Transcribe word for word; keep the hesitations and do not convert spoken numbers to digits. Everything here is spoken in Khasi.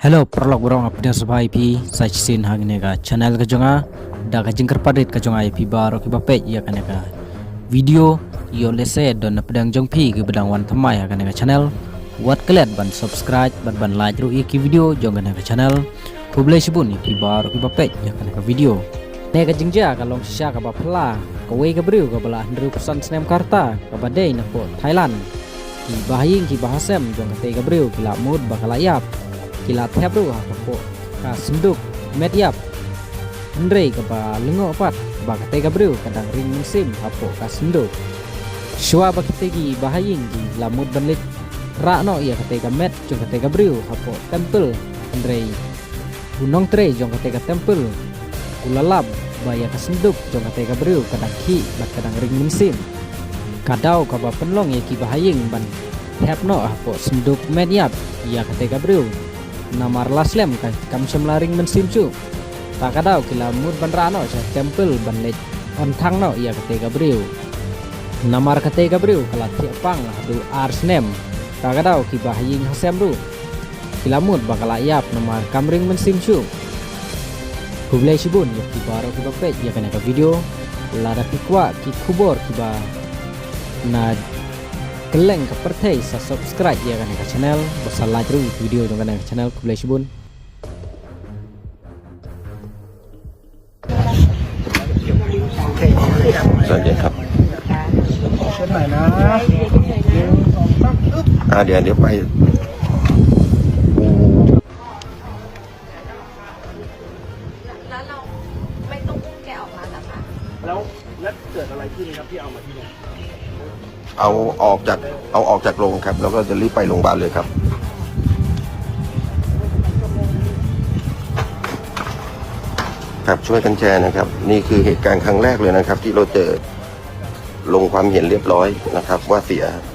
Hello, paralok baroh, nga pdiang sngewbha ïa phi sa shisien ha kane ka channel ka jong nga. Da ka jingkyrpad rit ka jong nga ïa phi baroh kiba peit ïa kane ka video, ïoh lehse don na pdeng jong phi kiba dang wan thymmai ha kane ka channel, wat klet ban subscribe bad ban like ruh ïa ki video jong kane ka channel. Khublei shibun ïa phi baroh kiba peit ïa kane ka video. Ne ka jingjia ka long shisha kaba phylla, kawei ka briew kaba la hynriewphew san snem ka rta, kaba dei na poh Thailand. Ki bahaïing ki bahasem jong katei ka briew ki la mut ba ka la ïap. Ki la thep ruh ha ka poh ka synduk met ïap. Hynrei kaba lyngngoh pat ba katei ka briew ka dang ring mynsiem ha poh ka synduk. Shuwa ba katei ki bahaïing ki la mut ban leit rah noh ïa katei ka met jong katei ka briew ha poh temple. Hynrei u nongtrei jong katei ka temple u la lap ba ïa ka synduk jong katei ka briew ka dang khih bad ka dang ring mynsiem. Ka daw kaba pynlong ïa ki bahaïing ban thep noh ha poh synduk met ïap ïa katei ka briew, namar la slem ka kam shym la ring mynsiem shuh. Ta ka daw ki la mut ban rah noh sha temple ban leit on thang noh ïa katei ka briew. Namar katei ka briew ka la thiah pang haduh ar snem. Ta ka daw ki bahaïing hasem ruh ki la mut ba ka la ïap namar kam ring mynsiem shuh. Khublei shibun ïa phi baroh kiba peit ïa kane ka video. Lada phi kwah ki khubor kiba na kylleng ka pyrthei, sa subscribe ïa kane ka channel bad sa like ruh ïa ki video jong kane ka channel. Khublei shibun. สวัสดีครับ อ่า เดี๋ยว เดี๋ยวไป แล้วเราไม่ต้องอุ้มแกออกมาเหรอคะ แล้วแล้วเกิดอะไรขึ้นครับที่เอามาที่เนี่ย เอาออกจากเอาออกจากโรงครับ แล้วก็จะรีบไปโรงพยาบาลเลยครับ ครับ ช่วยกันแชร์นะครับ นี่คือเหตุการณ์ครั้งแรกเลยนะครับ ที่เราเจอลงความเห็นเรียบร้อยนะครับ ว่าเสีย